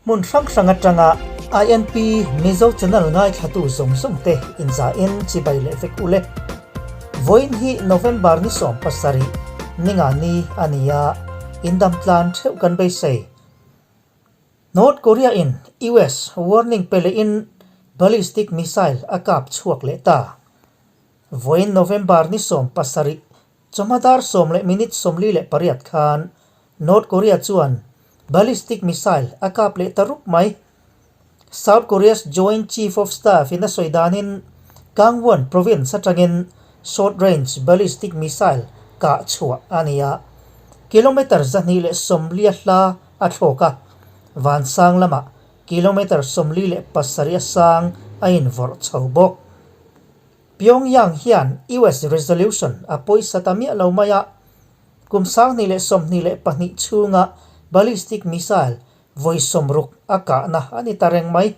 Hmun hrang hrang atanga INP Mizo Channel ngaithlatu zawng zawng te inzain chibai leh vek ule. Vawiin hi November ni 17 ninga ni a ni a, indam tlan theuh kan beisei. North Korea in US warning pe lehin ballistic missile a kap chhuak leh ta. Vawiin November ni 17 Chawhma dar sawm leh minute 48 khan North Korea chuan ballistic missile a kap leh ta rup mai. South Korea's Joint Chief of Staff in a sawi danin Gangwon province atangin short range ballistic missile kah chhuah a ni a, kilometre 240 hla a thlawk a, vansang lamah kilometre 47 a sang a invawrh chho bawk. Pyongyang hian US resolution a pawisa ta miah lo mai a, kum 2022 chhunga ballistic missile vawi 60 a kahna a ni ta reng mai.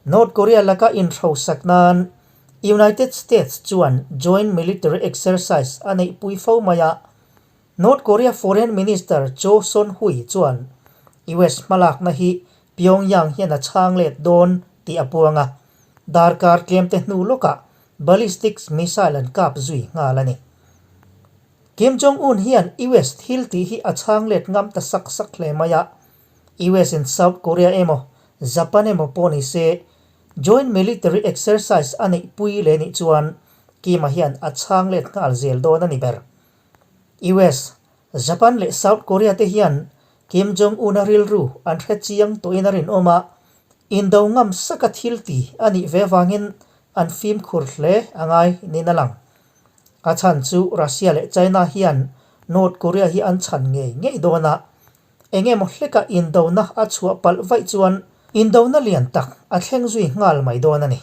North Korea laka inhrosak nan United States chuan joint military exercise a neihpui fo mai a, North Korea Foreign Minister Cho Son-hui chuan US hmalakna hi Pyongyang hian a chhang let dawn tih a puang a, darkar tlemte hnu lawkah ballistics missile an kap zui nghal a ni. Kim Jong-un hian US thil tih hi a chhang let ngam ta sak sak hle mai a, US in South Korea emaw Japan emaw pawh ni se joint military exercise a neih pui leh nih chuan Kim-a hian a chhang let nghal zel dawn a ni ber. US, Japan leh South Korea te hian Kim Jong-un-a rilru an hre chiang tawhin a rinawm a, indo ngam saka thil ti a nih ve vangin an fimkhur hle a ngai niin a lang. A chhan chu Russia leh China hian North Korea hi an chhan ngei ngei dawn a, eng emaw hleka indona a chhuah palh vaih chuan indona lian tak a thleng zui nghal mai dawn a ni.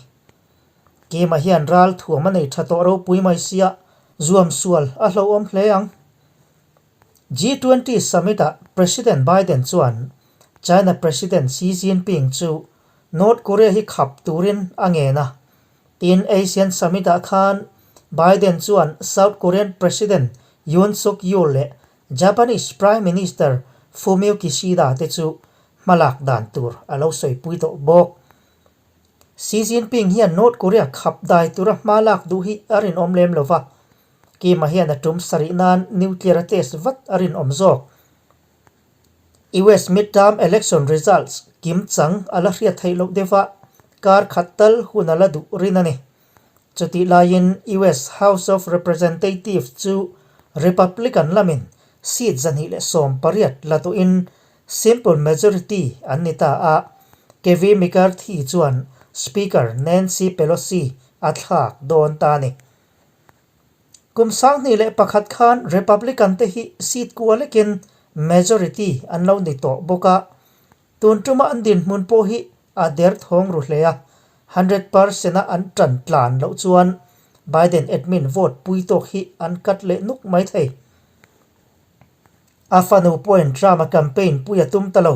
Kima hian ral thuam a nei tha tawh ropui mai sia, zuam sual a hlauhawm hle ang. G20 summit-ah President Biden chuan China President Xi Jinping chu North Korea hi khap turin a ngen a. Tin, ASEAN summit-ah khan Biden chuan South Korean President Yoon Suk Yeol leh Japanese Prime Minister Fumio Kishida te chu hmalak dan tur a lo sawipui tawh bawk. Xi Jinping hian North Korea khap dai tura hma lak duh hi a rinawm lem lo va, Kim-a hian a tum sarih nan nuclear a test vat a rinawm zawk. US midterm election results kim chang a la hriat theih loh deuh a, kar khat tal hun a la duh rin a ni. Chutih laiin US House of Representatives chu Republican lamin seat 218 la tawhin Simple majority an ni ta a, Kevin McCarthy chuan Speaker Nancy Pelosi a thlak dawn ta a ni. Kum 2001 khan Republican te hi seat kua lekin majority an lo ni tawh bawk a, tun tuma an dinhmun pawh hi a derthawng ru hle a, 100% a an tan tlan loh chuan Biden admin vote pui tawk hi an cut leh nuk mai thei. A fanu pawhin Trump-a campaign pui a tum ta lo.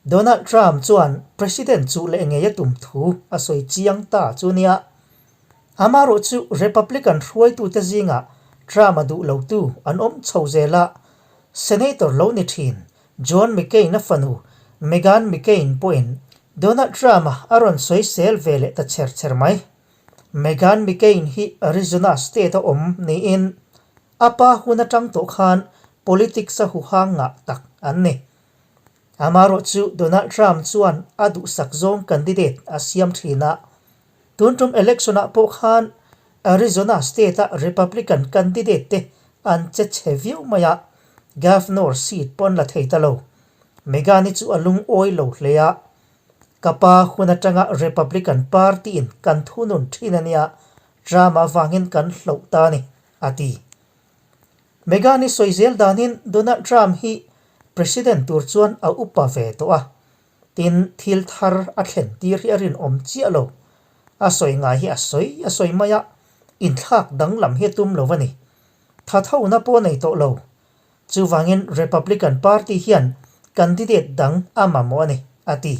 Donald Trump chuan President chu leh ngei a tum thu a sawi chiang ta chu nia. Amaherawh chu Republican hruaitute zingah Trump-a duh lotu an awm chho zel a, Senator lo ni thin John McCain-a fanu Meghan McCain pawhin Donald Trump-a a rawn sawi sel ve leh ta chher chher mai. Meghan McCain hi Arizona state-a awm niin A pa hun atang tawh khan politics a huhang ngah tak an ni. Amaherawh chu Donald Trump chuan a duhsak zawng candidate a siam thin a. Tun tum election ah pawh khan Arizona state a Republican candidate te an che chhe viau mai a, Governor seat pawh an la thei ta lo. Meghan-i chu a lungawi lo hle a, Ka pa hun atanga Republican Party in kan thunun thin a nia, Trump avangin kan hloh ta a ni. A ti. Meghan-i sawi zel danin Donald Trump hi President tur chuan a upa ve tawh a, tin thil thar a thlen tir hi a rinawm chiah lo. A sawi ngai hi a sawi a sawi mai a, inthlak danglam hi a tum lo a ni. Tha thona pawh a nei tawh lo. Chuvangin Republican Party hian candidate dang a mamawh a ni, a ti.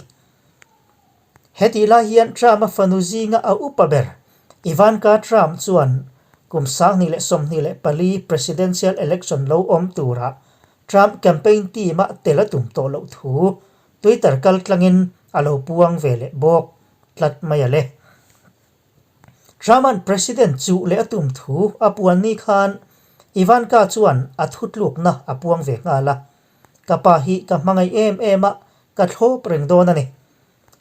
Hetih lai hian Trump-a fanu zinga a upa ber, Ivanka Trump chuan kum 2024 presidential election lo awm turah Trump campaign team-a tel a tum tawh loh thu Twitter kaltlangin a lo puang ve leh bawk tlat mai a le. Trump-a'n President chuh leh a tum thu a puan ni khan Ivanka chuan a thutlukna a puang ve nghal a, Ka pa hi ka hmangaih em em a, ka thlawp reng dawn a ni.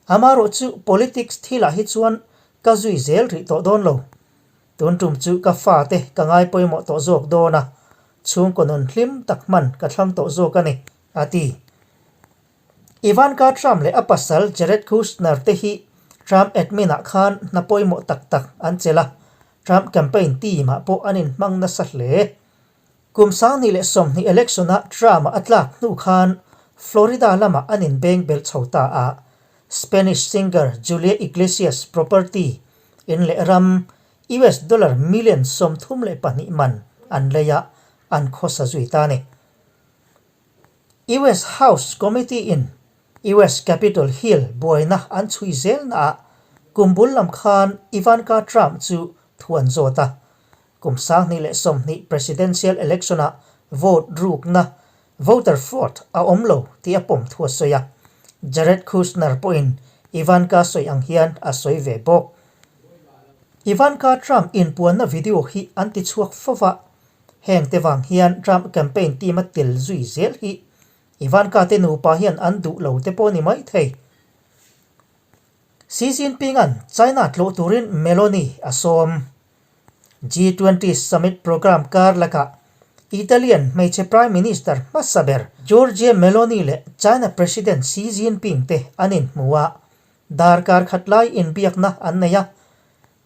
Amaherawhchu politics thilah hi chuan ka zui zel rih tawh dawn lo. Tun tum chu ka fate ka ngai pawimawh tawh zawk dawn a, chhungkaw nun hlim tak hman ka thlang tawh zawk a ni, a ti. Ivanka Trump leh a pasal Jared Kushner te hi Trump admin-ah khan hna pawimawh tak tak an chelh a, Trump campaign team-ah pawh an inhmang nasa hle. Kum 2020 election-a Trump-a a tlak hnu khan Florida lamah an inbeng belh chho ta a, Spanish singer Julia Iglesias property in leh ram US dollar million 32 man an lei a, an khawsa zui ta a ni. US House Committee-in US Capitol Hill buaina an chhui zelnaah kum bul lam khan Ivanka Trump chu thu an zawt a, Kum 2020 Presidential Election-ah vote rukna, voter fraud, a awm lo tih a pawm thu a sawi a. Jared Kushner pawhin Ivanka sawi ang hian a sawi ve bawk. Ivanka Trump inpuanna video hi an ti chhuak fo va, heng te vang hian Trump campaign team a tel zui zel hi Ivanka te nupa hian an duh lo te pawh a ni maithei. Xi Jinping-a'n China tlawh turin Meloni a sawm. G20 Summit Programme kar lakah Italian hmeichhe Prime Minister hmasa ber Giorgia Meloni leh China President Xi Jinping te an inhmu a, darkar khat lai inbiakna an nei a.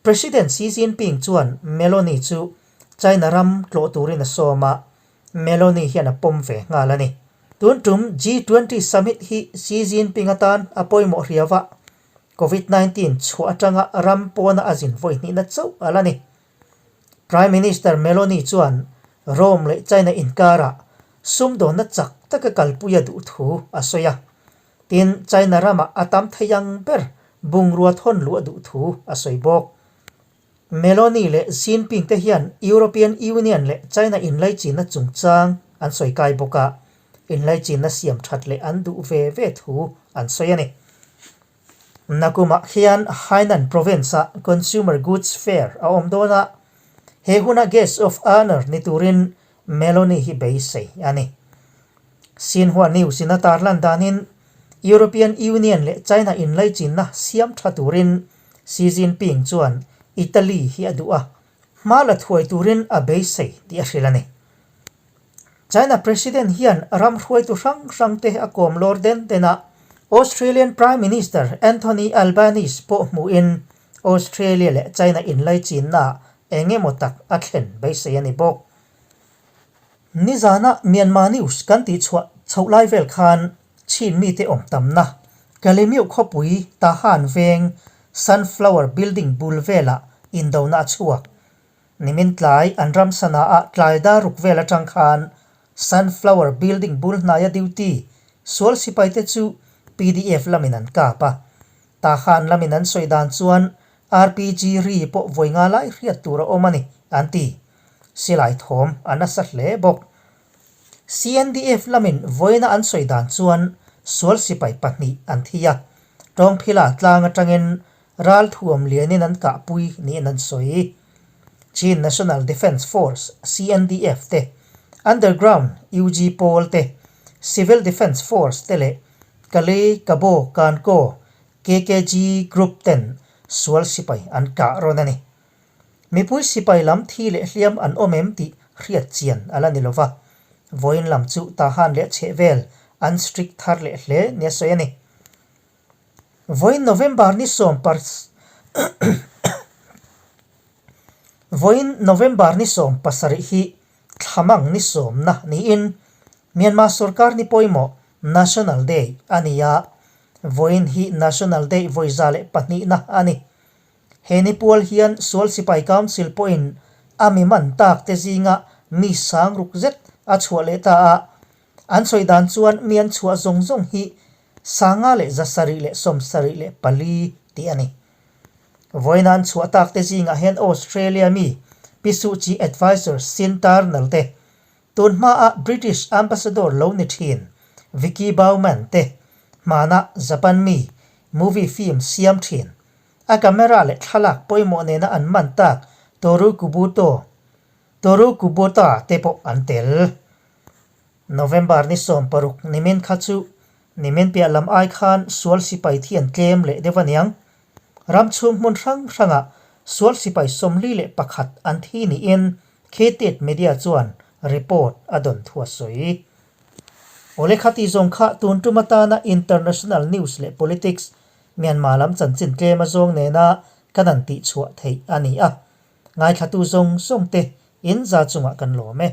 President Xi Jinping chuan Meloni chu China ram tlawh turin a sawm a, Meloni hian a pawm ve nghal a ni. Tun tum G20 Summit hi Xi Jinping atan a pawimawh hriau a, Covid 19 chhuah atanga ram pawna a zin vawi hnihna chauh a la ni. Prime Minister Meloni chuan Rome leh China inkarah sumdawnna chak taka kalpui a duh thu a sawi a. Tin, China ramah a tam thei ang ber bungrua thawn luh a duh thu a sawi bawk. Meloni leh Jinping te hian European Union leh China inlaichinna chungchang an sawi kai bawk a, inlaichinna siam that leh an duh ve ve thu an sawi a ni. Nakumah hian Hainan Province-ah Consumer Goods Fair a awm dawn a, he huna Guest of Honour ni turin Meloni hi beisei a ni. Xinhua News-in a tarlan danin European Union leh China inlaichinna siam tha turin Xi Jinping chuan Italy hi a duh a, hma la thuai turin a beisei tih a hrilh a ni. China President hian ram hruaitu hrang hrang te a kawm lawr den den a, Australian Prime Minister Anthony Albanese pawh hmuhin Australia leh China inlaichinnaah eng emaw tak a thlen beisei a ni bawk. Nizana Myanmar News kan tihchhuah chhoh lai vel khan Chin mite awm tamna Kalemyo khawpui Tahan veng Sunflower Building bul velah indona a chhuak. Nimin tlai an ram sanaah tlai dar ruk vel atang khan Sunflower Building bul hnaia duty sual sipaite chu pdf lamin an kap a. Tahan lamin an sawi dan chuan RPG ri pawh vawi nga lai hriat tur a awm a ni, an ti. Silai thawm a nasa hle bawk. CNDF lamin vawiina an sawi dan chuan sual sipai pahnih an thi a, Tawngphila tlang atangin ral thuam lianin an kahpui niin an sawi. Chin National Defence Force, CNDF, te, Underground, UG, pawl te, Civil Defence Force te leh Kalay Kabo Kanko, KKG, group ten sual sipai an kah rawn a ni. Mipui sipai lam thi leh hliam an awm em tih hriat chian a la ni lo va, vawiin lam chu Tahan leh chhehvel an strict thar leh hle nia sawi a ni. Vawiin November ni sawm Vawiin November ni 17 hi thlamang ni sawmna niin Myanmar sorkar ni pawimawh National Day a ni a, vawiin hi National Day vawi 102na a ni. He ni pual hian Sual Sipai Council pawhin a mi man tak te zinga mi sang ruk zet a chhuah leh ta a, an sawi dan chuan mi an chhuah zawng zawng hi 574 tih a ni. Vawiin an chhuah tak te zingah hian Australia mi Pi Suu Kyi Advisor Sean Turnell te, tun hmaa British Ambassador lo ni thin Vicky Bowman te, Hmana Japan mi movie film siam thin, a camera leh thlalak pawimawh nena an man tak Toru Kubuto, Toru Kubota te pawh an tel. November ni 16 nimin kha chu nimin piah lam ai khan sual sipai thi an tlem leh deuh aniang. Ram chhung hmun hrang hrangah sual sipai 41 an thi niin Ktet Media chuan report a dawn thu a sawi. Awle khati zawng kha tun tum atana international news leh politics Myanmar lam chanchin tlem a zawng nena kan han tihchhuah theih a ni a. Ngaithlatu zawng zawng te in za chungah kan lawm e.